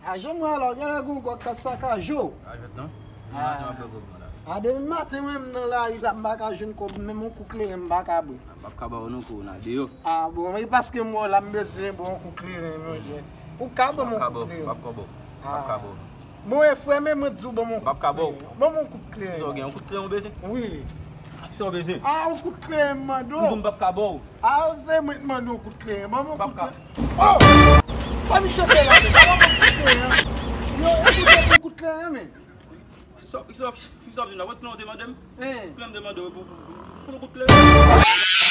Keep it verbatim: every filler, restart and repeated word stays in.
A, jan mwen alò, gen lè gon gòk ka sakaje w. A, jwèt non. Depi maten m ap bwè kòb mwen la. A, depi maten mwen m nan lari la, m pa ka jwenn kòb, menm yon kou kleren m pa ka bwè. M p ap ka ba w non kou nan deyò. A, bon, e paske m wè w la, m bezwen bwè yon kou kleren, monchè. Ou ka ban m yon kou kleren. M p ap ka ba w. M p ap ka ba w. Bon, e frè, men mwen di w ban m yon kou kleren. M p ap ka ba w. Ban m yon kou kleren. Sa w gen, yon kout kleren w bezwen? Wi. Sa w bezwen? A, yon kout kleren m mande w. M di w m p ap ka ba w. A, se mwen ki mande yon kout kleren. Ban m yon kout kleren. Oh! Sa misye fè la, men? Ban m yon kout kleren. Yo, e kout kleren, men. Sa w di la, wè kleren w te mande m? Hein. Kleren m te mande w pou pou pou kout kleren.